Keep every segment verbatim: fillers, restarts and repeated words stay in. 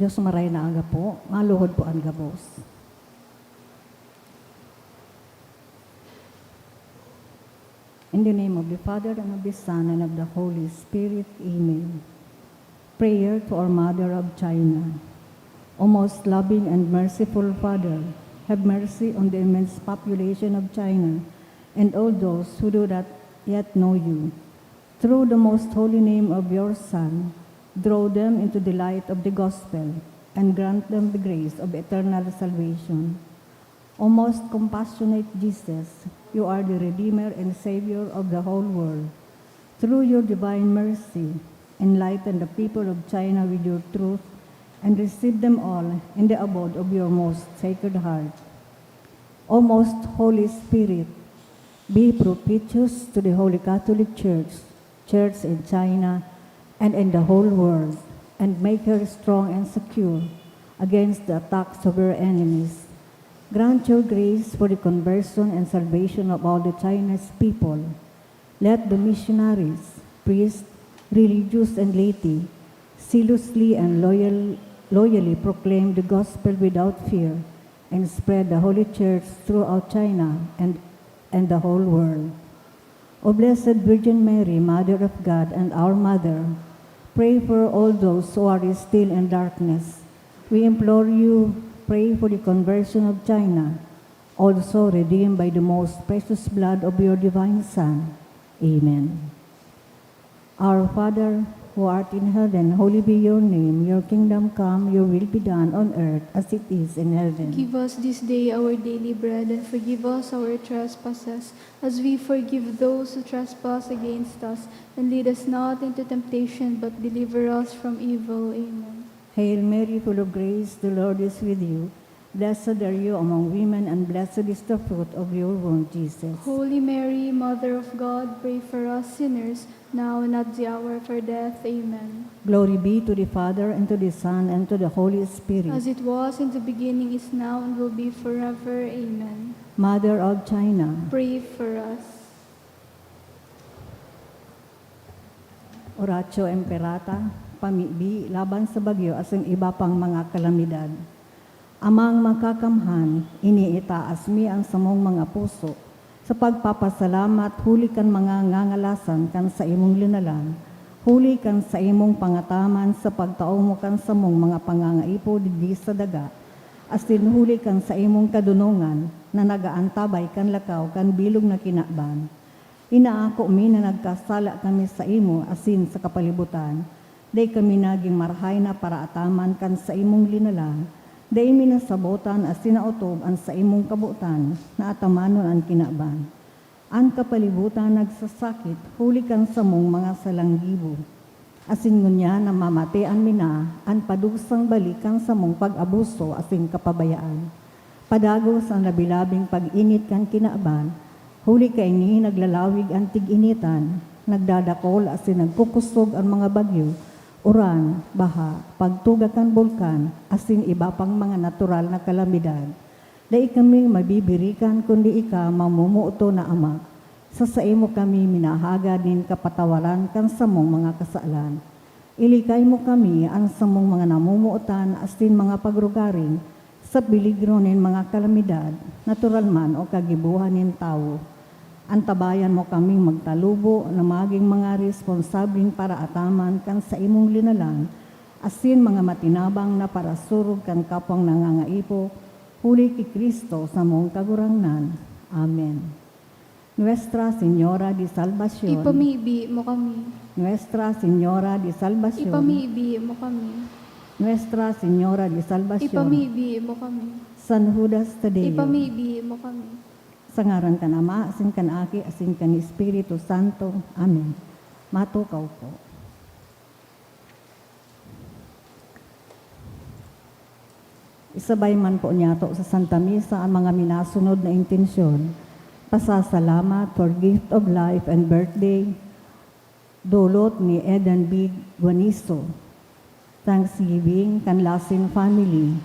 Diyos maray na aga po, maluhod po an gabos. In the name of the Father, and of the Son, and of the Holy Spirit. Amen. Prayer to our Mother of China. O most loving and merciful Father, have mercy on the immense population of China and all those who do not yet know you. Through the most holy name of your Son, draw them into the light of the gospel and grant them the grace of eternal salvation. O most compassionate Jesus, you are the Redeemer and Savior of the whole world. Through your divine mercy, enlighten the people of China with your truth and receive them all in the abode of your most sacred heart. O most Holy Spirit, be propitious to the Holy Catholic Church, Church in China, and in the whole world, and make her strong and secure against the attacks of her enemies. Grant your grace for the conversion and salvation of all the Chinese people. Let the missionaries, priests, religious, and laity zealously and loyal, loyally proclaim the gospel without fear and spread the Holy Church throughout China and, and the whole world. O Blessed Virgin Mary, Mother of God and our Mother, pray for all those who are still in darkness. We implore you, pray for the conversion of China, also redeemed by the most precious blood of your divine Son. Amen. Our Father, who art in heaven, holy be your name. Your kingdom come, your will be done on earth as it is in heaven. Give us this day our daily bread, and forgive us our trespasses, as we forgive those who trespass against us. And lead us not into temptation, but deliver us from evil. Amen. Hail Mary, full of grace, the Lord is with you. Blessed are you among women, and blessed is the fruit of your womb, Jesus. Holy Mary, Mother of God, pray for us sinners, now and at the hour of our death. Amen. Glory be to the Father, and to the Son, and to the Holy Spirit. As it was in the beginning, is now, and will be forever. Amen. Mother of China. Pray for us. Oratio Imperata, pamibi laban sa bagyo asin iba pang mga kalamidad. Amang Makakamhan, iniitaas mi an samong mga puso sa pagpapasalamat huli kan mga ngangalasan kan saimong linalang, huli kan saimong pangataman sa pagtao mo kan samong mga pangangaipo digdi sa daga, asin huli kan saimong kadonongan na nag-aantabay kan lakaw kan bilog na kinaban. Inaako mi na nagkasala kami saimo asin sa kapalibutan. Dai kami nagin marahay na paraataman kan saimong linalang. Dai mi nasabotan asin naotob an saimong kabotan na atamanon an kinaban. An kapalibutan nagsasakit huli kan samong mga salang gibo. Asin ngunyan namamatean mi na an padugusang balik kan samong pag-abuso asin kapabayaan. Padagos an labi-labing pag-init kan kinaban, huli kaini naglalawig an tig-initan, nagdadakol asin nagkukusog an mga bagyo, uran, baha, pagtuga kan bulkan, asin iba pang mga natural na kalamidad. Dai kami mabibirikan kundi ika, mamomoot na Ama. Sa saimo kami minahagad nin kapatawaran kan samong mga kasalan. Ilikay mo kami, an samong mga namomotan asin mga pagrugaring, sa peligro nin mga kalamidad, natural man o kagibohan nin tawo. Antabayan mo kaming magtalubo na magin mga responsableng paraataman kan saimong linalang, asin mga matinabang na parasurog kan kapwang nangangaipo, huli ki Cristo samong Kagurangnan. Amen. Nuestra Señora de Salvacion. Ipamibi mo kami. Nuestra Señora de Salvacion. Ipamibi mo kami. Nuestra Señora de Salvacion. Ipamibi mo kami. San Judas Tadeo. Ipamibi mo kami. Sa ngaran kan Ama, asin kan Aki, asin kan Espiritu Santo. Amen. Matukaw po. Isabay man po niyato sa Santa Misa ang mga minasunod na intensyon. Pasasalamat for gift of life and birthday, dulot ni Eden B. Guaniso. Thanksgiving kan Lasin family.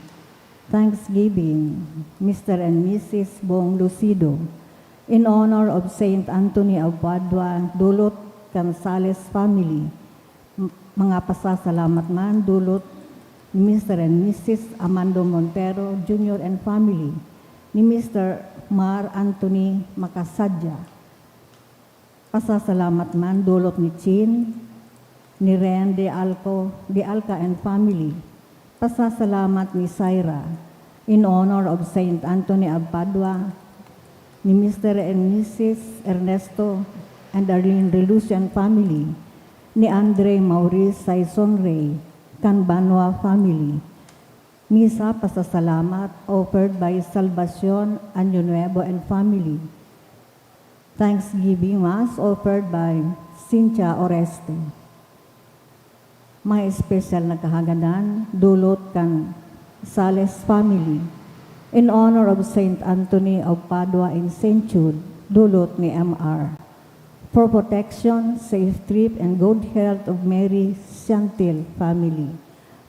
Thanksgiving, Mister and Missus Bong Lucido. In honor of Saint Anthony of Padua, dulot kan Sales family. M-, mga pasasalamat man, dulot ni Mister and Missus Amando Montero Junior and family, ni Mister Mar Anthony Macasadia. Pasasalamat man dulot ni Chin, ni Ren de Alco, de Alca and family. Pasasalamat ni Syra, in honor of Saint Anthony of Padua, ni Mister and Missus Ernesto and Arlene Relucio and family, ni Andre Maurice Saison Rey, kan Banwa family. Misa pasasalamat offered by Salvacion Año Nuevo and family. Thanksgiving Mass offered by Cynthia Oreste. Mga espesyal na kahagadan, dulot kan Sales family. In honor of Saint Anthony of Padua and Saint Jude, dulot ni M R. For protection, safe trip, and good health of Mary Chantil family,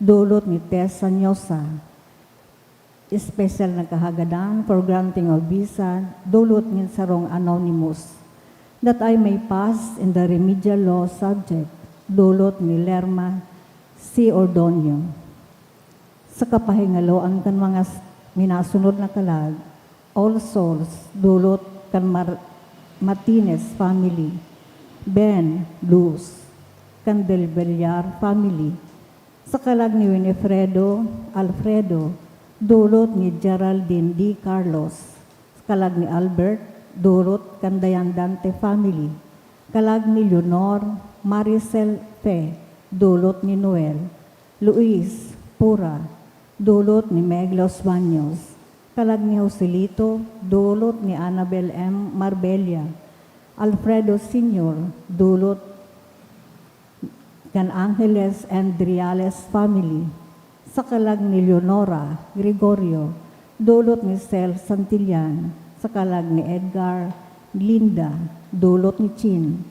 dulot ni Tessa Nyosa. Espesyal na kahagadan for granting of visa, dulot nin sarong anonymous, that I may pass in the remedial law subject, dulot ni Lerma C. Ordonio. Sa kapahingaloan kan mga s-, minasunod na kalag, All Souls, dulot kan Mar-, Martinez family, Ben, Luz, kan Del Villar family, sa kalag ni Winifredo, Alfredo, dulot ni Geraldine D. Carlos, sa kalag ni Albert, dulot kan Dayan Dante family, kalag ni Leonor, Maricel Fe, dulot ni Noel, Luis, Pura, dulot ni Meg Los Baños, kalag ni Joselito, dulot ni Annabel M. Marbella, Alfredo Senior, dulot kan Angeles and Reales family, sa kalag ni Leonora Gregorio, dulot ni Sel Santillan, sa kalag ni Edgar, Linda, dulot ni Chin,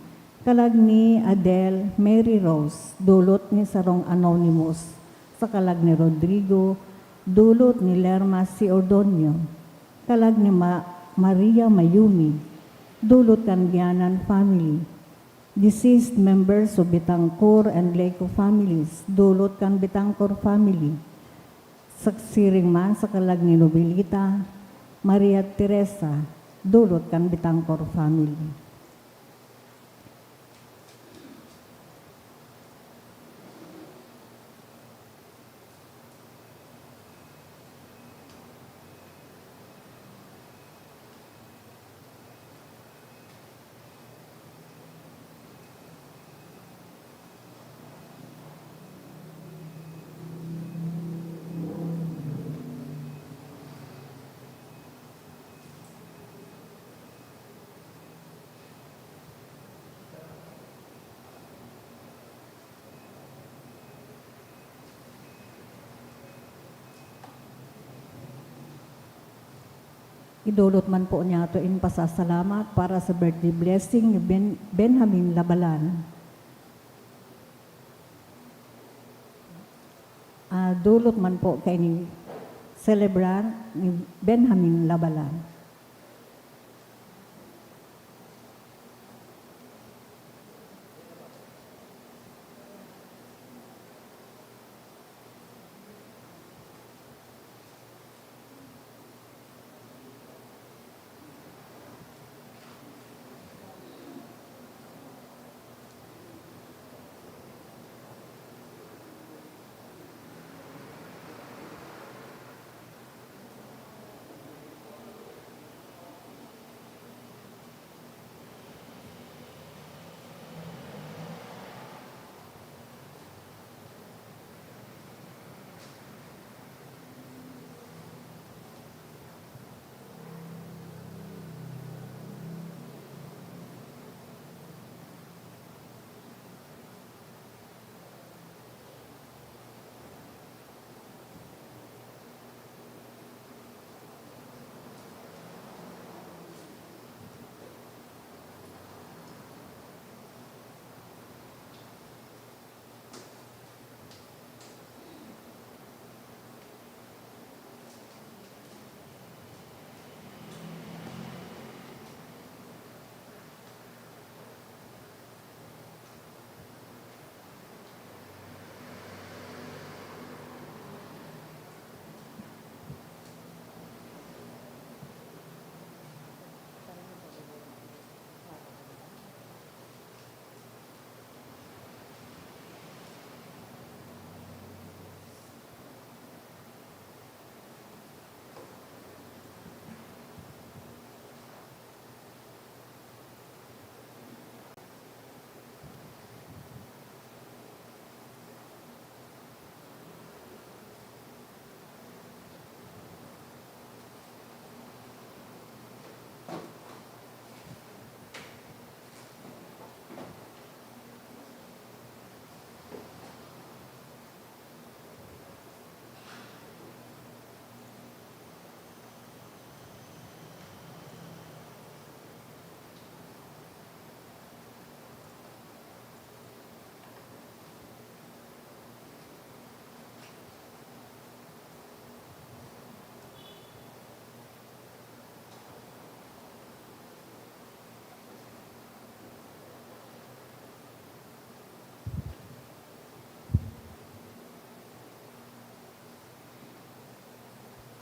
kalag ni Adele Mary Rose, dulot ni sarong anonymous, sa kalag ni Rodrigo, dulot ni Lerma C. Ordonio, kalag ni Ma-, Maria Mayumi, dulot kan Gianan family. Deceased members of Betancor and Leco families, dulot kan Betancor family. Sa siring man sa kalag ni Nobilita, Maria Teresa, dulot kan Betancor family. Idulot man po niyato in pasasalamat para sa birthday blessing ni Ben-, Benjamin Labalan. Ah, dulot man po kaini celebrant ni Benjamin Labalan.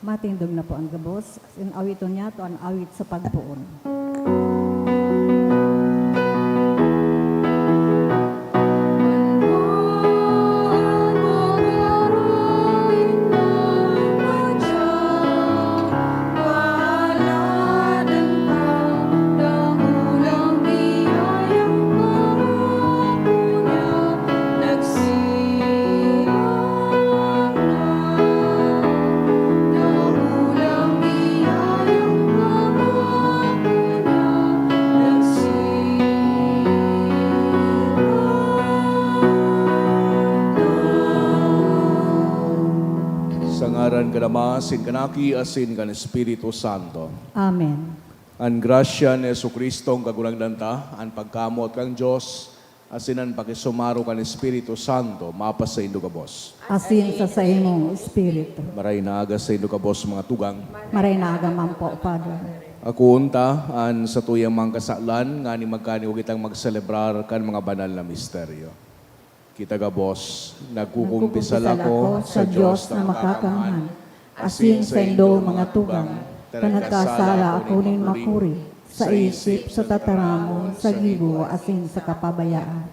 Matindog na po an gabos, asin awiton niyato an awit sa pagpoon. Sa ngaran kan Ama, asin kan Aki, asin kan Espiritu Santo. Amen. An grasya ni Jesu-Cristo, an Kagurangnan ta, an pagkamoot kan Dios, asin an pakisumaro kan Espiritu Santo, mapasaindo gabos. Asin sa saimong espiritu. Maray na aga saindo gabos, mga tugang. Maray na aga man po, Father. Akoon ta an satuyang mga kasalan, nganing magkaniwa kitang magselebrar kan mga banal na misteryo. Kita gabos, nagkukumpisal ako sa Dios na makakamhan, asin saindo, mga tugang, ta nagkasala ako nin makuri, sa isip, sa tataramon, sa gibo, asin sa kapabayaan.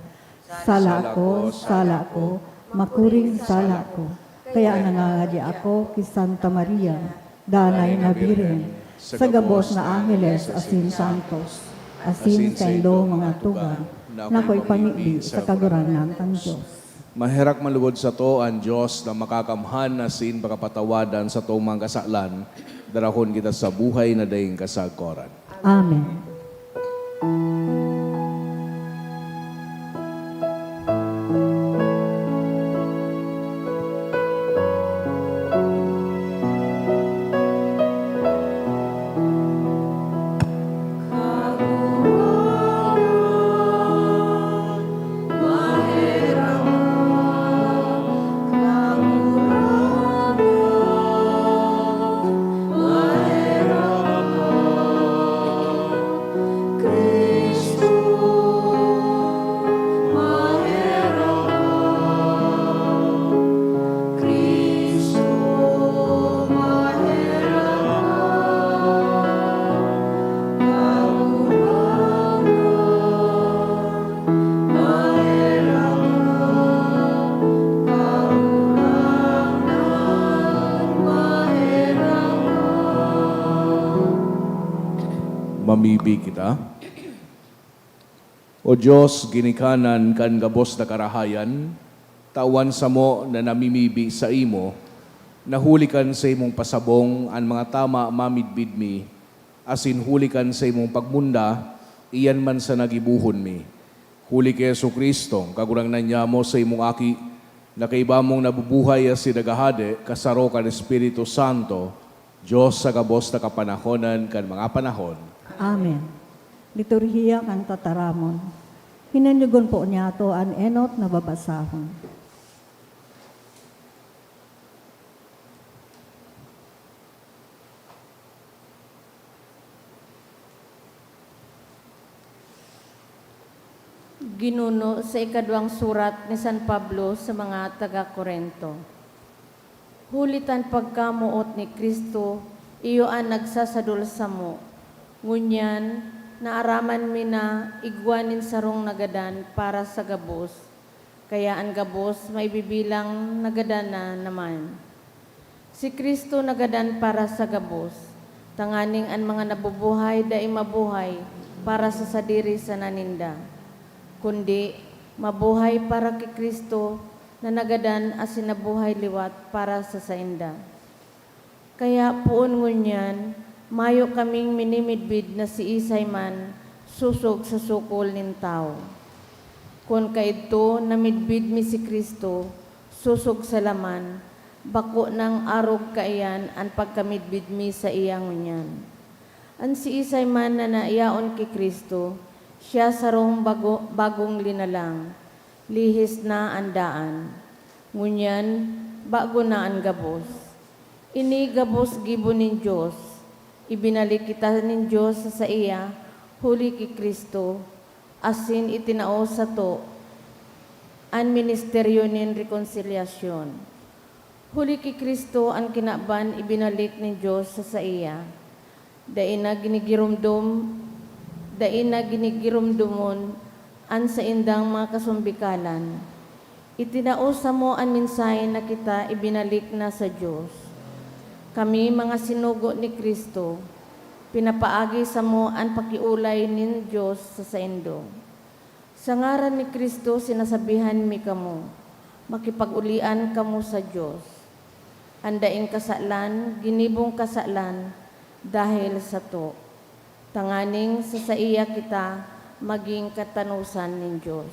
Sala ko, sala ko, makuring sala ko. Kaya nangangadi ako ki Santa Maria, Danay na Birhen, sa gabos na angheles asin santos, asin saindo, mga tugang, na ako ipamibi sa Kagurangnan kan Dios. Maherak man lugod sato an Dios na makakamhan asin pakapatawadan satong mga kasalan, darahon kita sa buhay na daing kasagkoran. Amen. Cristo, maherak ka. Cristo, maherak ka. Kagurangnan, maherak ka. Kagurangnan, maherak ka. Mamibi kita. O Dios, ginikanan kan gabos na karahayan, tawan samo na namimibi saimo, na huli kan saimong pasabong an mga tama mamidbid mi, asin huli kan saimong pagmunda, iyan man sana gibohon mi. Huli ki Jesu-Cristo, Kagurangnan nyamo, saimong Aki, na kaiba mong nabubuhay asin naghahade, kasaro kan Espiritu Santo, Dios sa gabos na kapanahonan kan mga panahon. Amen. Liturhiya kan Tataramon. Hinanyugon po niyato an enot na babasahon. Ginuno sa ikaduwang surat ni San Pablo sa mga taga Corinto. Huli ta an pagkamoot ni Cristo, iyo an nagsasadol samo. Ngunyan, naaraman mi na igwa nin sarong nagadan para sa gabos, kaya an gabos maibibilang nagadan na naman. Si Cristo nagadan para sa gabos, tanganing an mga nabubuhay dai mabuhay para sa sadiri sana ninda, kundi mabuhay para ki Cristo na nagadan asin nabuhay liwat para sa sainda. Kaya poon ngunyan, mayo kaming minimidbid na siisay man sosog sa sukol nin tawo. Kun kaidto namidbid mi si Cristo sosog sa laman, bako nang arog kaiyan an pagkamidbid mi saiya ngunyan. An siisay man na nayaon ki Cristo, siya sarong bago, bagong linalang. Lihis na an daan. Ngunyan, bago na an gabos. Ini gabos gibo nin Dios. Ibinalik kita nin Dios sa saiya, huli ki Cristo, asin itinao sato an ministeryo nin rekonsilyasyon. Huli ki Cristo an kinaban ibinalik nin Dios sa saiya. Dai na ginigiromdom, dai na ginigiromdomon an saindang mga kasumbikalan. Itinao samo an mensahe na kita ibinalik na sa Dios. Kami, mga sinugo ni Cristo, pinapaagi samo an pakiolay nin Dios sa saindo. Sa ngaran ni Cristo sinasabihan mi kamo, makipag-ulian kamo sa Dios. An daing kasalan, ginibong kasalan dahel sato, tanganing sa saiya kita magin katanosan nin Dios.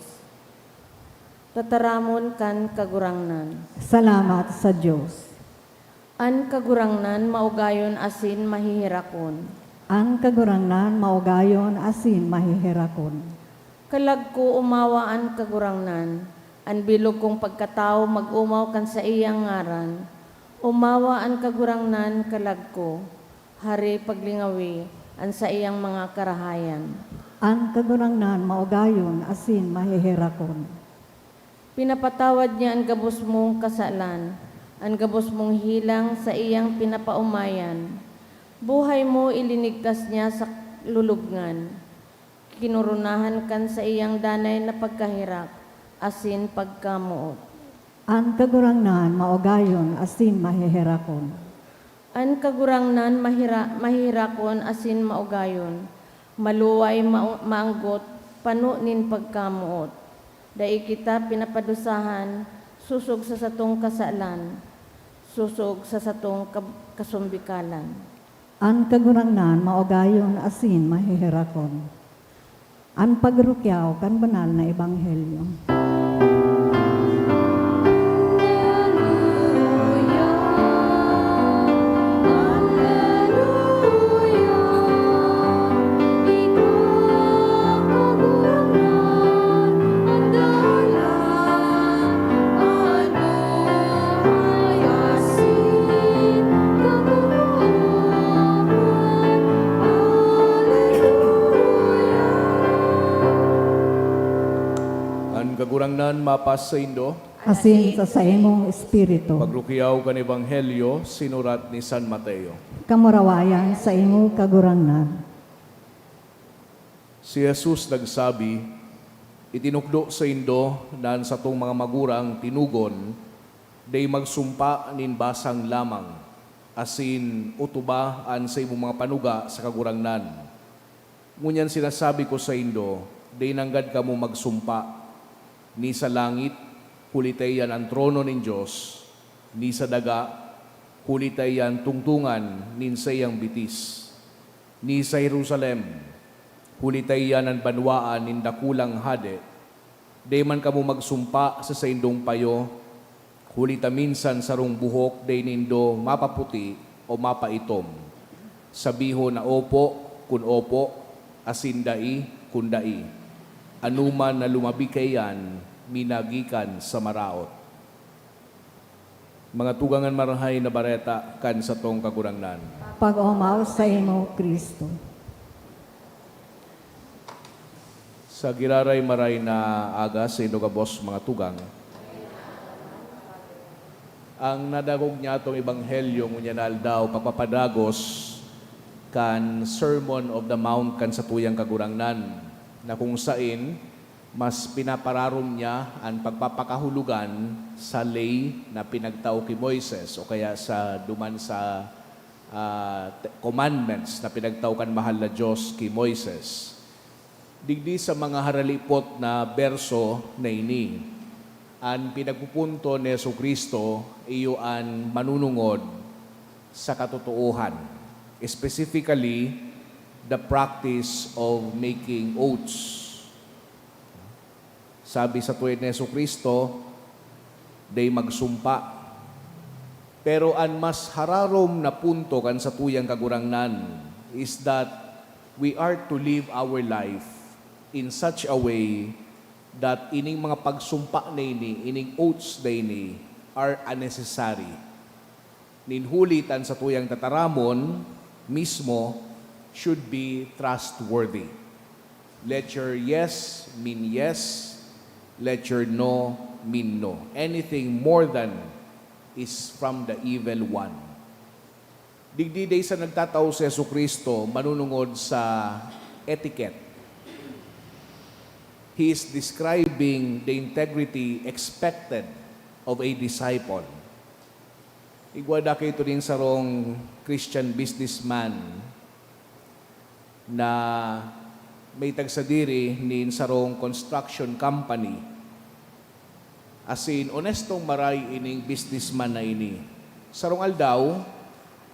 Tataramon kan Kagurangnan. Salamat sa Dios. An Kagurangnan maugayon asin maheherakon. An Kagurangnan maugayon asin maheherakon. Kalag ko, omawa an Kagurangnan, an bilog kong pagkatawo mag-omaw kan saiyang ngaran. Omawa an Kagurangnan, kalag ko, hari paglingawi an saiyang mga karahayan. An Kagurangnan maugayon asin maheherakon. Pinapatawad niya an gabos mong kasalan, an gabos mong helang saiyang pinapaomayan. Buhay mo ilinigtas niya sa lulubngan. Kinoronahan kan saiyang danay na pagkaherak asin pagkamoot. An Kagurangnan maugayon asin maheherakon. An Kagurangnan mahera-, maheherakon asin maugayon, maluway, ma-, maanggot, pano nin pagkamoot. Dai kita pinapadusahan sosog sa satong kasalan, sosog sa satong kab-, kasumbikalan. An Kagurangnan maugayon asin maheherakon. An pagrukyaw kan banal na ebanghelyo. An Kagurangnan mapas saindo. Asin sa saimong espiritu. Pagrukyaw kan Ebanghelyo sinurat ni San Mateo. Kamurawayan saimo, Kagurangnan. Si Jesus nagsabi, "Itinukdo saindo na an satong mga magurang tinugon, 'Dai magsumpa nin basang lamang, asin otoba an saimong mga panuga sa Kagurangnan.' Ngunyan sinasabi ko saindo, dai nanggad kamo magsumpa, ni sa langit, huli ta iyan an trono nin Dios, ni sa daga, huli ta iyan tungtongan nin saiyang bitis, ni sa Jerusalem, huli ta iyan an banwaan nin dakulang hade. Dai man kamo magsumpa sa saindong payo, huli ta minsan sarong buhok dai nindo mapaputi o mapaitom. Sabihon na opo kun opo, asin dai kun dai. Anoman na lumabi kaiyan, minagikan sa maraot." Mga tugang, an Marahay na Bareta kan satong Kagurangnan. Pag-omaw saimo, Cristo. Sa giraray-maray na aga saindo gabos, mga tugang, ang nadangog nyatong ebanghelyo ngunyan na aldaw pagpapadagos kan Sermon of the Mount kan satuyang Kagurangnan, na kung sain mas pinapararom niya an pagpapakahulogan sa ley na pinagtao ki Moises, o kaya sa duman sa, ah, te-, commandments na pinagtao kan mahal na Dios ki Moises. Digdi sa mga haralipot na berso na ini, an pinagpupunto ni Jesu-Cristo iyo an manunungod sa katotoohan, specifically, the practice of making oaths. Sabi satuya ni Jesu-Cristo, "Dai magsumpa." Pero an mas hararom na punto kan satuyang Kagurangnan is that we are to live our life in such a way that ining mga pagsumpa na ini, ining oaths na ini, are unnecessary. Nin huli ta an satuyang tataramon mismo should be trustworthy. Let your yes mean yes, let your no mean no. Anything more than is from the evil one. Digdi dai sa nagtatao si Jesu-Cristo manunungod sa etiquette. He is describing the integrity expected of a disciple. Igwa da kayo ito nin sarong Christian businessman na may tagsadiri nin sarong construction company. Asin, onestong maray ining businessman na ini. Sarong aldaw,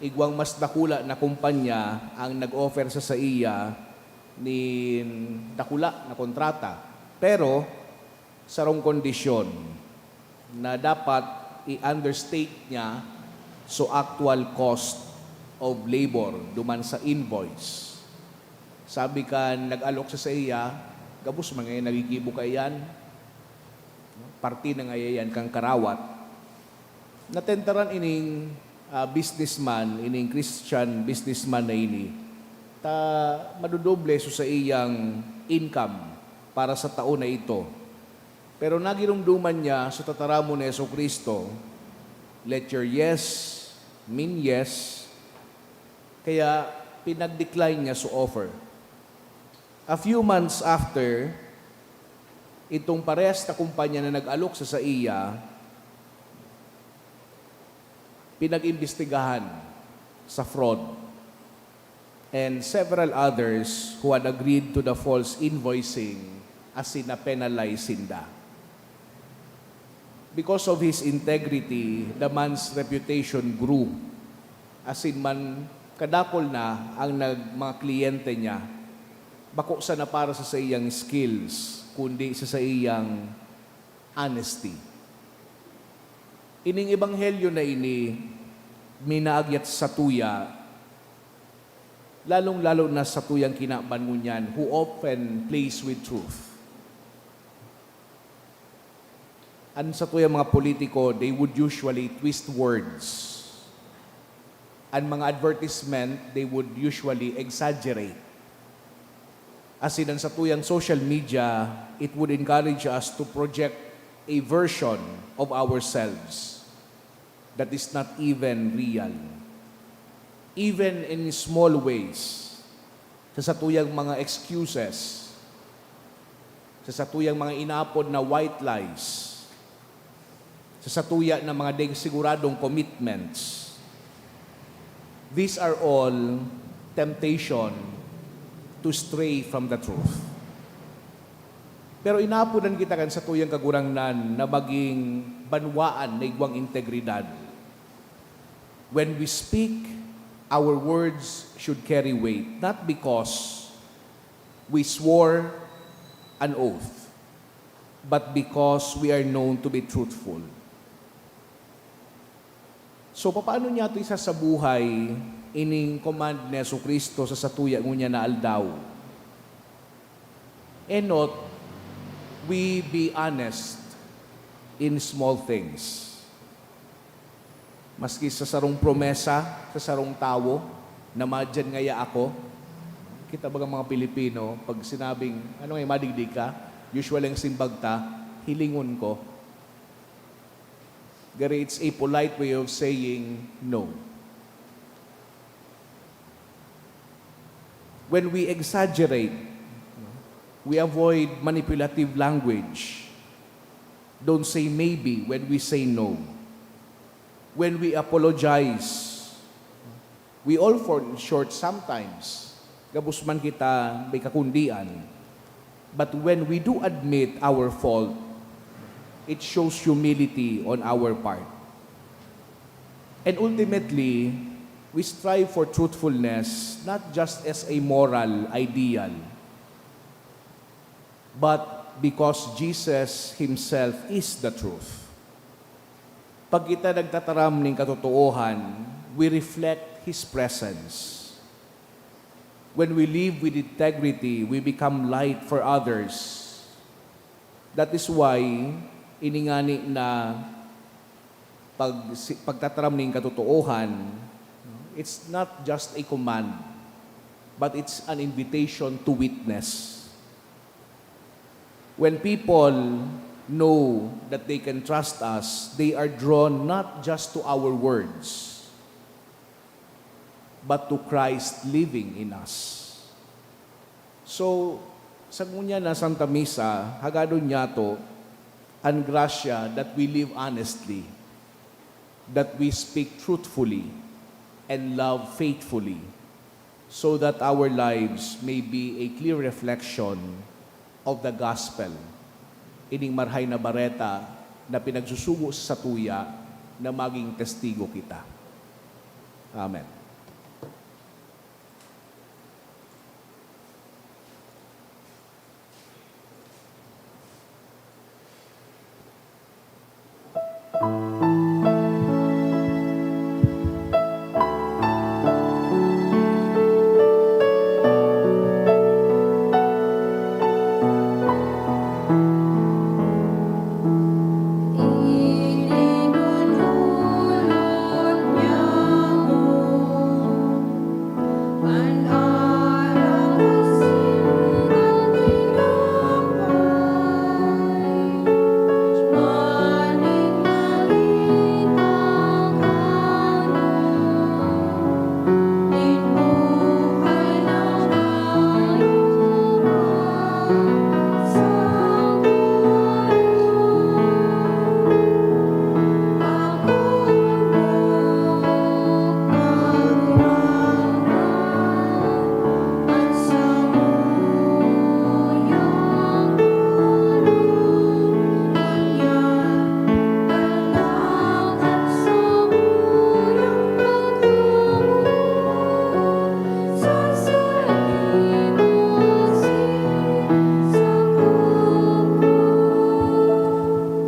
igwang mas dakula na kumpanya ang nag-offer sa saiya nin dakula na kontrata. Pero, sarong kondisyon na dapat i-understate niya so actual cost of labor duman sa invoice. Sabi kan nag-alok sa saiya, "Gabos man ngayon nagigibo kaiyan, parte na ngaya yan kan karawat." Natentaran ining, ah, businessman, ining Christian businessman na ini, ta madodoble so saiyang income para sa taon na ito. Pero nagiromdoman niya so tataramon ni Jesu-Cristo, "Let your yes mean yes." Kaya pinag-decline niya so offer. A few months after, itong parehas na kumpanya na nag-alok sa saiya, pinag-imbestigahan sa fraud, and several others who had agreed to the false invoicing asin na-penalize sinda. Because of his integrity, the man's reputation grew. Asin man, kadakol na ang nag-, mga kliyente niya, bako sana para sa saiyang skills, kundi sa saiyang honesty. Ining ebanghelyo na ini, minaagyat satuya, lalong-lalo na satuyang kinaban ngunyan, who often plays with truth. An satuyang mga politiko, they would usually twist words. An mga advertisement, they would usually exaggerate. Asin an satuyang social media, it would encourage us to project a version of ourselves that is not even real. Even in small ways, sa satuyang mga excuses, sa satuyang mga inaapod na white lies, sa satuya na mga deng siguradong commitments, these are all temptation to stray from the truth. Pero inaapodan kita kan satuyang Kagurangnan na maging banwaan na igwang integridad. When we speak, our words should carry weight, not because we swore an oath, but because we are known to be truthful. So, papaano niya ito isasabuhay ining command ni Jesu-Cristo sa satuya ngunyan na aldaw? Enot, we be honest in small things. Maski sa sarong promesa, sa sarong tawo, na madyan ngaya ako. Kita baga mga Pilipino, pag sinabing, "Ano nga, madigdi ka?" Usually, ang simbag ta, "Hilingon ko." Gari, it's a polite way of saying no. When we exaggerate, we avoid manipulative language. Don't say maybe when we say no. When we apologize, we all fall short sometimes. Gabos man kita may kakundian. But when we do admit our fault, it shows humility on our part. And ultimately, we strive for truthfulness not just as a moral ideal, but because Jesus himself is the truth. Pag kita nagtataram nin katotoohan, we reflect His presence. When we live with integrity, we become light for others. That is why, ini ngani na pag-, si-, pagtataram nin katotoohan, it's not just a command, but it's an invitation to witness. When people know that they can trust us, they are drawn not just to our words, but to Christ living in us. So, sa ngunyan na Santa Misa, hagadon niyato an grasya that we live honestly, that we speak truthfully, and love faithfully, so that our lives may be a clear reflection of the gospel. Ining Marahay na Bareta na pinagsusugo sa satuya na maging testigo kita. Amen.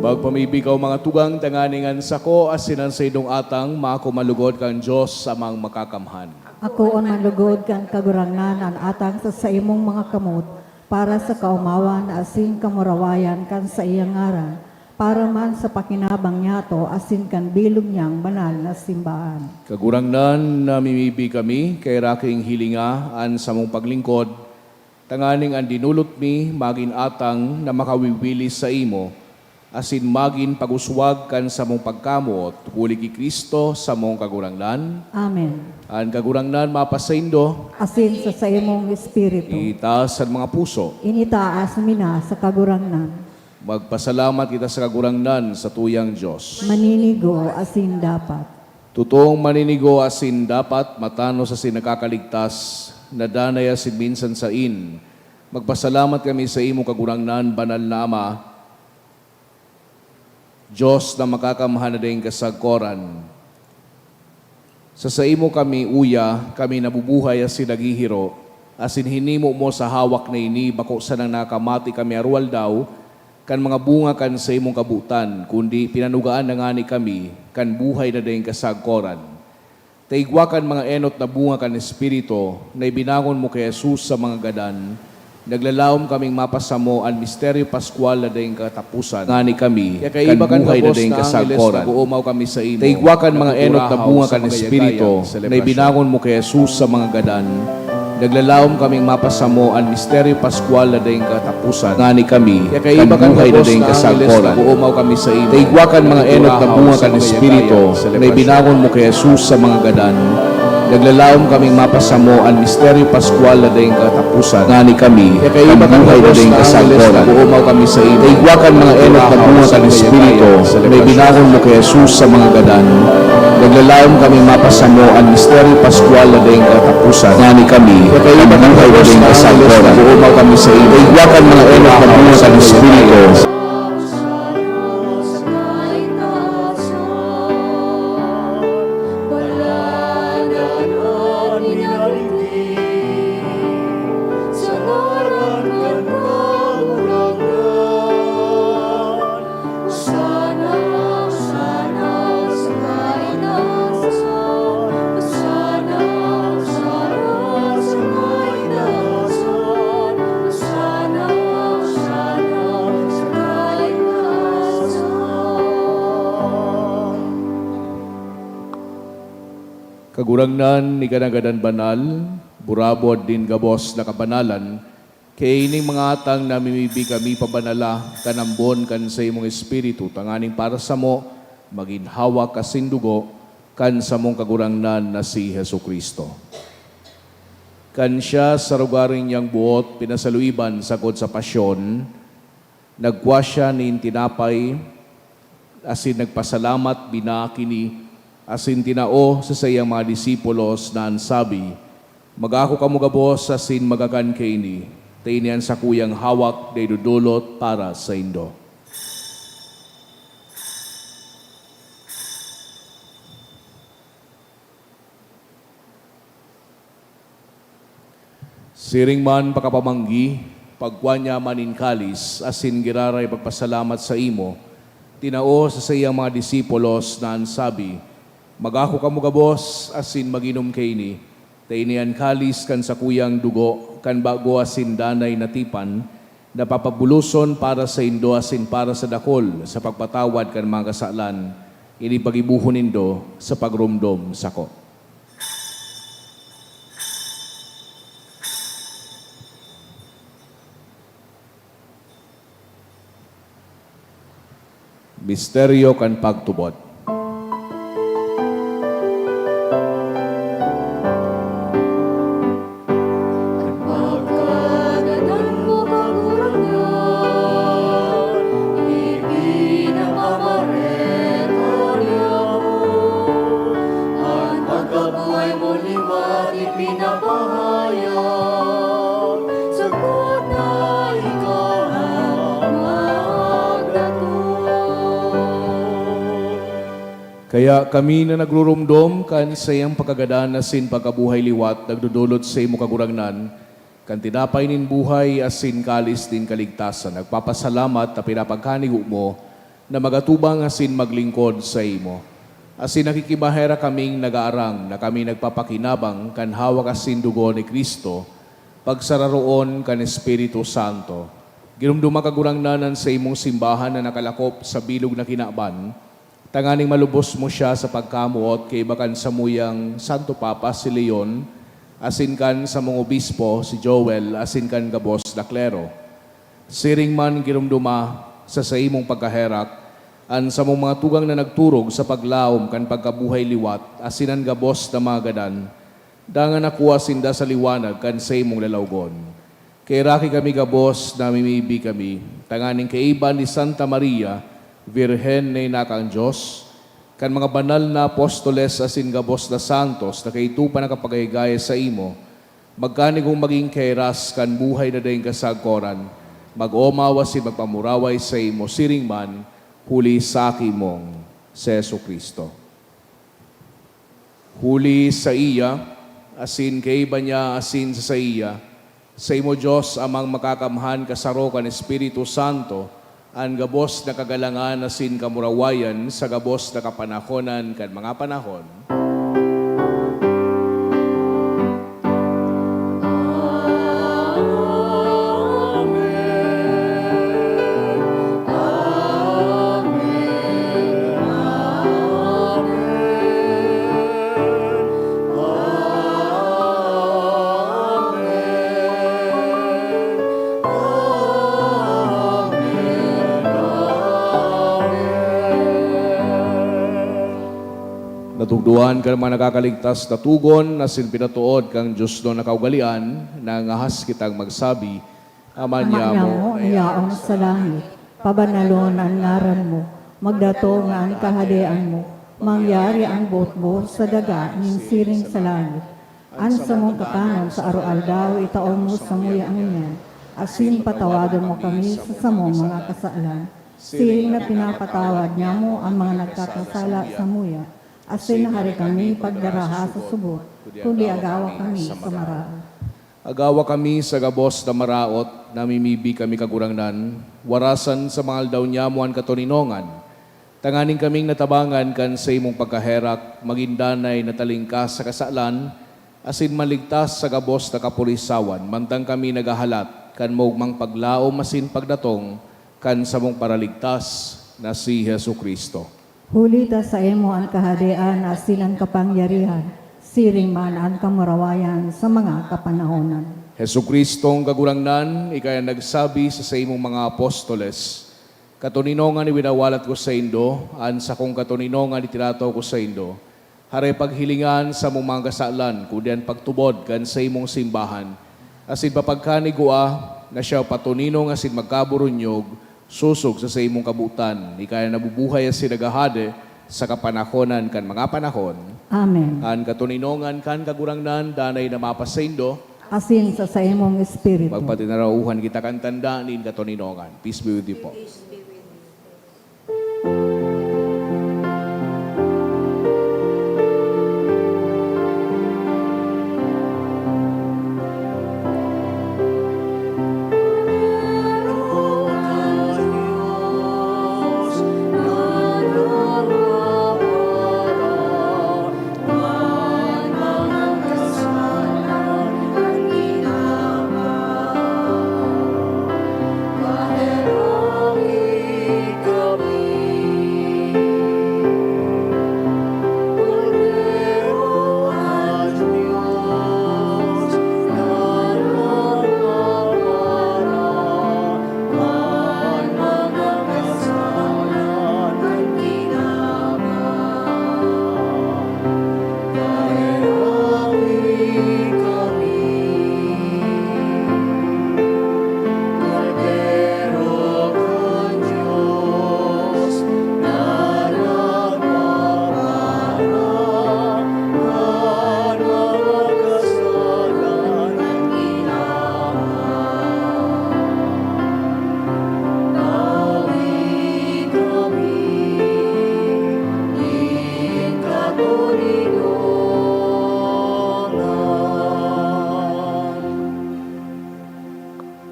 Magpamibi kaw, mga tugang, tanganing an sako asin an saindong atang maako man lugod kan Dios Amang Makakamhan. Akoon man lugod kan Kagurangnan an atang sa saimong mga kamot, para sa kaomawan asin kamurawayan kan saiyang ngaran, para man sa pakinabang niyato asin kan bilog niyang banal na simbahan. Kagurangnan, namimibi kami, kaheraki hilinga an samong paglingkod, tanganing an dinulot mi magin atang na makawiwili saimo, asin magin pag-uswag kan samong pagkamoot, huli ki Cristo, samong Kagurangnan. Amen. An Kagurangnan mapasaindo. Asin sa saimong espiritu. Itaas an mga puso. Initaas mi na sa Kagurangnan. Magpasalamat kita sa Kagurangnan, sa tuyang Dios. Maninigo asin dapat. Totoong maninigo asin dapat, matanos asin nakakaligtas, na danay asin minsan sain, magpasalamat kami saimo, Kagurangnan, Banal na Ama, Dios na Makakamhan na daing kasagkoran. Sa saimo kami uya, kami nabubuhay asin naghihiro, asin hinimo mo sa hawak na ini bako sanang nakamati kami aroaldaw kan mga bunga kan saimong kabotan, kundi pinanugaan na ngani kami kan buhay na daing kasagkoran. Ta igwa kan mga enot na bunga kan Espiritu na ibinangon mo ki Jesus sa mga gadan, naglalaom kaming mapasamo an misteryo paskwal na daing kataposan. Ngani kami, kaya kaiba kan buhay na daing kasagkoran. Nag-oomaw kami saimo. Ta igwa kan mga enot na bunga kan Espiritu na ibinangon mo ki Jesus sa mga gadan, naglalaom kaming mapasamo an misteryo paskwal na daing kataposan. Ngani kami, kaya kaiba kan buhay na daing kasagkoran. Nag-oomaw kami saimo. Ta igwa kan mga enot na bunga kan Espiritu na ibinangon mo ki Jesus sa mga gadan, naglalaom kaming mapasamo an misteryo paskwal na daing kataposan. Ngani kami, kaya kaiba kan buhay na daing kasagkoran. Nag-oomaw kami saimo. Ta igwa kan mga enot na bunga kan Espiritu na ibinangon mo ki Jesus sa mga gadan, naglalaom kaming mapasamo an misteryo paskwal na daing kataposan. Ngani kami, kaya kaiba kan buhay na daing kasagkoran. Nag-oomaw kami saimo. Ta igwa kan mga enot na bunga kan Espiritu. Kagurangnan, ika na gadan banal, burabod nin gabos na kabanalan, Kaining mga atang namimibi kami pabanala kan ambon kan saimong Espiritu, tanganing para samo magin hawak asin dugo kan samong Kagurangnan na si Jesu-Cristo. Kan siya sa rogaring niyang buot pinasaluiban sagkod sa pasyon, nagkua siya nin tinapay, asin nagpasalamat, binaak ini, asin tinao sa saiyang mga disipulos na an sabi, "Mag-ako kamo gabos asin magakan kaini, ta ini an sakuyang hawak na idodolot para saindo." Siring man pakapamanggi, pagkua niya man nin kalis, asin giraray pagpasalamat saimo, tinao sa saiyang mga disipulos na an sabi, "Mag-ako kamo gabos asin mag-inom kaini, ta ini an kalis kan sakuyang dugo kan bago asin danay na tipan, na papabuloson para saindo asin para sa dakul sa pagpatawad kan mga kasalan. Ini paggibohon nindo sa pagromdom sako." Misteryo kan pagtubod. An pagkagadan mo, Kagurangnan, ipinapamareta niya ako. An pagkabuhay mo liwat ipinapahayag, sagkod na ika magdatong. Kaya kami na nagruromdom kan saiyang pagkagadan asin pagkabuhay liwat, nagdodolot saimo, Kagurangnan, kan tinapay nin buhay asin kalis nin kaligtasan, nagpapasalamat ta pinapagkanigo mo na magatubang asin maglingkod saimo. Asin nakikimaherak kaming nagaarang na kami nagpapakinabang kan hawak asin dugo ni Cristo, pagsararoon kan Espiritu Santo. Giromdoma, Kagurangnan, an saimong simbahan na nakalakop sa bilog na kinaban, tanganing malubos mo siya sa pagkamoot kaiba kan samuyang Santo Papa, si Leon, asin kan samong obispo, si Joel, asin kan gabos na klero. Siring man giromdoma sa saimong pagkaherak an samong mga tugang na nagturog sa paglaom kan pagkabuhay liwat, asin an gabos na mga gadan, dangan nakua sinda sa liwanag kan saimong lalawgon. Kaheraki kami gabos, namimibi kami, tanganing kaiba ni Santa Maria, Birhen na ina kan Dios, kan mga banal na apostoles asin gabos na santos na kaidto pa nakapagahigaya saimo, magkanigong magin kahiras kan buhay na daing kasagkoran, mag-omaw asin magpamuraway saimo siring man, huli sa Aki mong si Jesu-Cristo. Huli saiya, asin kaiba niya, asin sa saiya, saimo, Dios Amang Makakamhan, kasaro kan Espiritu Santo, an gabos na kagalangan asin kamurawayan sa gabos na kapanahonan kan mga panahon. Amen. Amen. Amen. Amen. Amen. Amen. Natukdoan kan mga nakakaligtas na togon asin pinatood kan diosnon na kaugalean, nangangahas kitang magsabi, Ama Ama niamo, niamo na yaon sa langit, pabanalon an ngaran mo, magdatong an kahadean mo, mangyari an boot mo sa daga nin siring sa langit. An samong kakanon sa aroaldaw itao mo samuya ngunyan, asin patawadon mo kami sa samong mga kasalan, siring na pinapatawad niamo an mga nagkakasala samuya, asin hari kami pagdaraha sa subot, kundi agawa kami sa maraot. Agawa kami sa gabos na maraot, namimibi kami, Kagurangnan, warasan sa mga aldaw niamo an katoninongan, tanganing kaming natabangan kan saimong pagkaherak, magin danay na talingkas sa kasalan, asin maligtas sa gabos na kapurisawan, mantang kami naghahalat kan maogmang paglaom asin pagdatong kan samong Paraligtas na si Jesu-Cristo. Huli ta saimo an kahadean asin an kapangyarihan, siring man an kamurawayan sa mga kapanahonan. Jesu-Cristong Kagurangnan, ika an nagsabi sa saimong mga apostoles, "Katoninongan iwinawalat ko saindo, an sakong katoninongan itinataw ko saindo." Hare paghilingan sa among mga kasalan, kundi an pagtubod kan saimong simbahan. Asin papagkanigua na siya patoninong asin magkaburunyog, sosog sa saimong kabotan. Ika na nabubuhay asin naghahade sa kapanahonan kan mga panahon. Amen. An katoninongan kan Kagurangnan danay na mapasaindo. Asin sa saimong espiritu. Magpatinarauhan kita kan tanda nin katoninongan. Peace be with you po.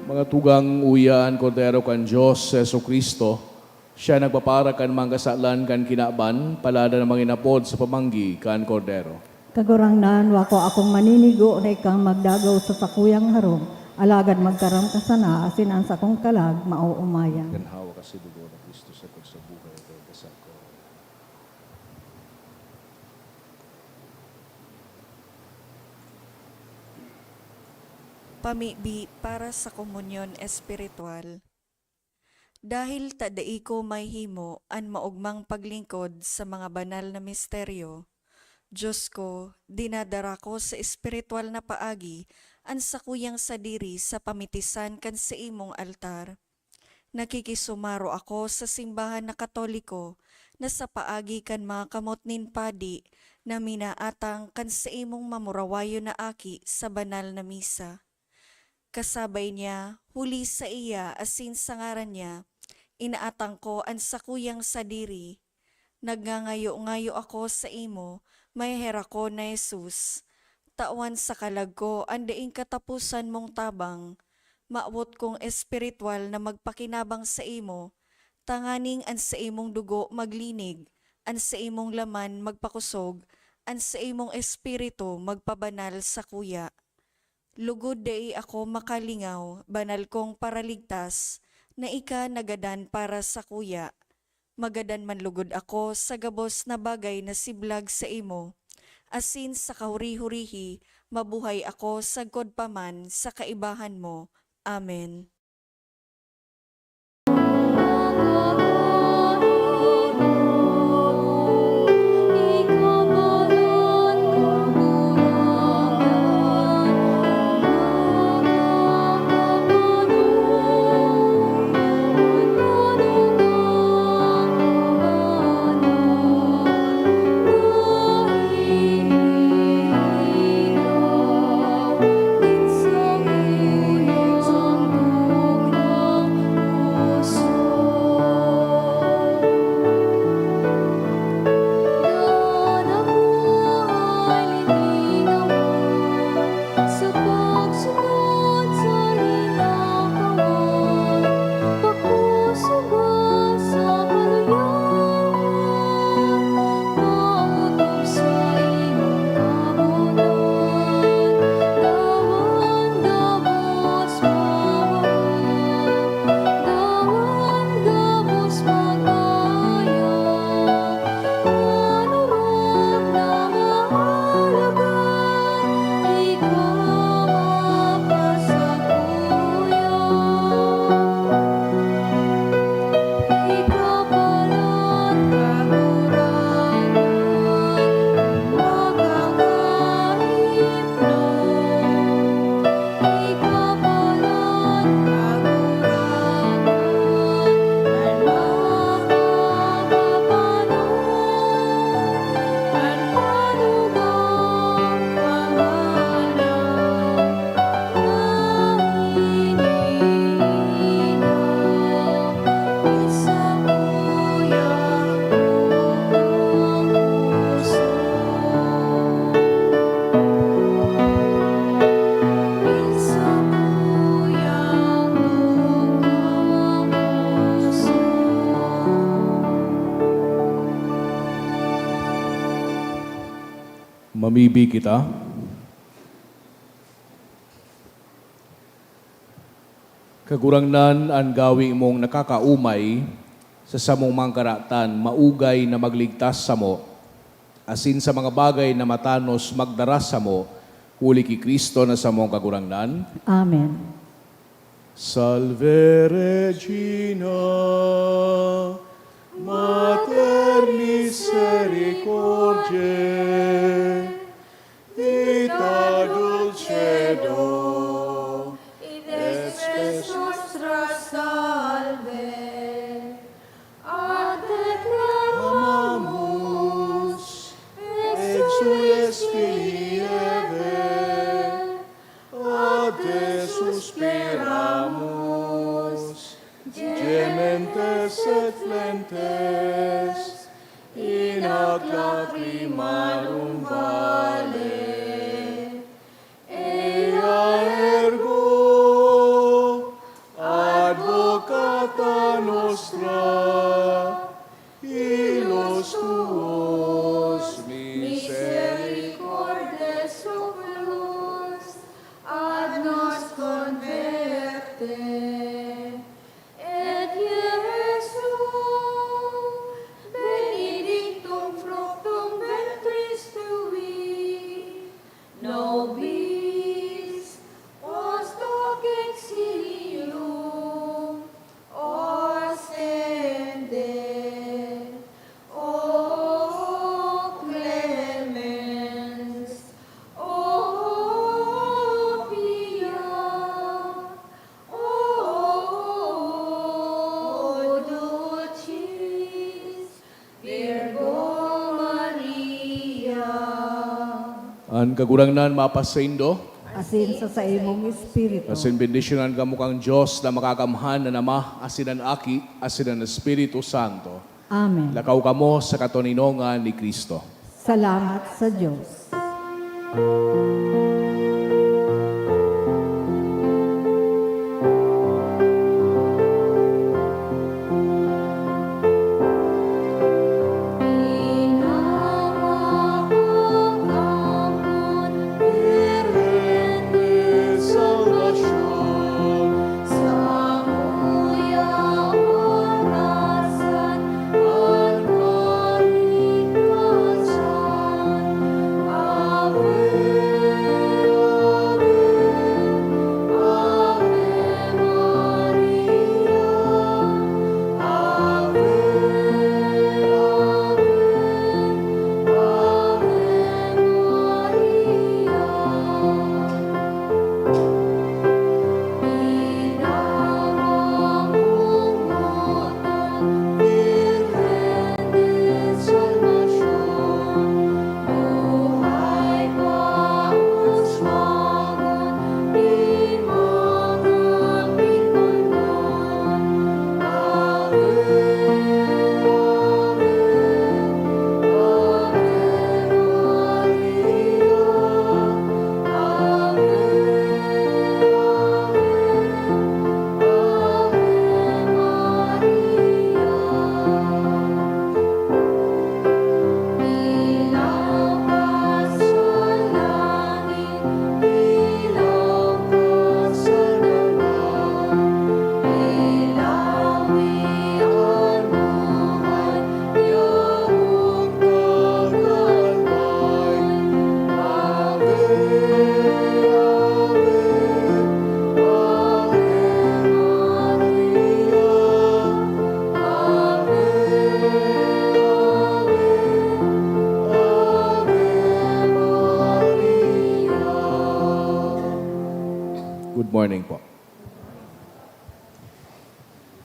Mga tugang, uya an Kordero kan Dios, si Jesu-Cristo. Siya nagpapara kan mga kasalan kan kinaban, paladan na manginapod sa pamanggi kan Kordero. Kagurangnan, wako akong maninigo na ikang magdagaw sa sakuyang harong, alagad magkaram ka sana, asin an sakong kalag maoomayan. Kan hawak asin dugo ni Cristo sa pagsabuhay at pagkasako. Pamibi para sa komunyon espiritual. Dahil ta dai ko mahimo an maogmang paglingkod sa mga banal na misteryo, Dios ko, dinadara ko sa espiritual na paagi an sakuyang sadiri sa pamitisan kan saimong altar. Nakikisumaro ako sa simbahan na Katoliko na sa paagi kan mga kamot nin padi na minaatang kan saimong mamurawayon na aki sa banal na misa. Kasabay niya, huli saiya asin sa ngaran niya, inaatang ko an sakuyang sadiri. Nagngangayo-ngayo ako saimo, maheherak ko na Jesus. Tawan sa kalag ko an daing kataposan mong tabang. Mawot kong espiritual na magpakinabang saimo, tanganing an saimong dugo maglinig, an saimong laman magpakosog, an saimong espiritu magpabanal sakuya. Lugod dai ako makalingaw, banal kong Paraligtas, na ika nagadan para sakuya. Magadan man lugod ako sa gabos na bagay na siblag saimo, asin sa kahuri-hurihi, mabuhay ako sagkod pa man sa kaibahan mo. Amen. Mamibi kita. Kagurangnan, an gawi mong nakakaumay sa samong mga karatan, maugay na magligtas samo, asin sa mga bagay na matanos magdara samo, huli ki Cristo na samong Kagurangnan. Amen. Salve Regina, Mater misericordiae, vita dulcedo, et spes nostra salve. A te clamamus, exsules Filii Hevae, a te suspiramus, gementes et flentes, in hac lacrimarum vale. Ea ergo advocata nostra, illos tuos misericordes oculos ad nos converte. Et Iesu, benedictum fructum ventris tui, nobis post hoc exilium ostende. O clemens, o pia, o dulcis Virgo Maria. An Kagurangnan mapasaindo. Asin sa saimong espiritu. Asin bendisyonan kamo kan Dios na makakamhan, an Ama, asin an Aki, asin an Espiritu Santo. Amen. Lakaw kamo sa katoninongan ni Cristo. Salamat sa Dios.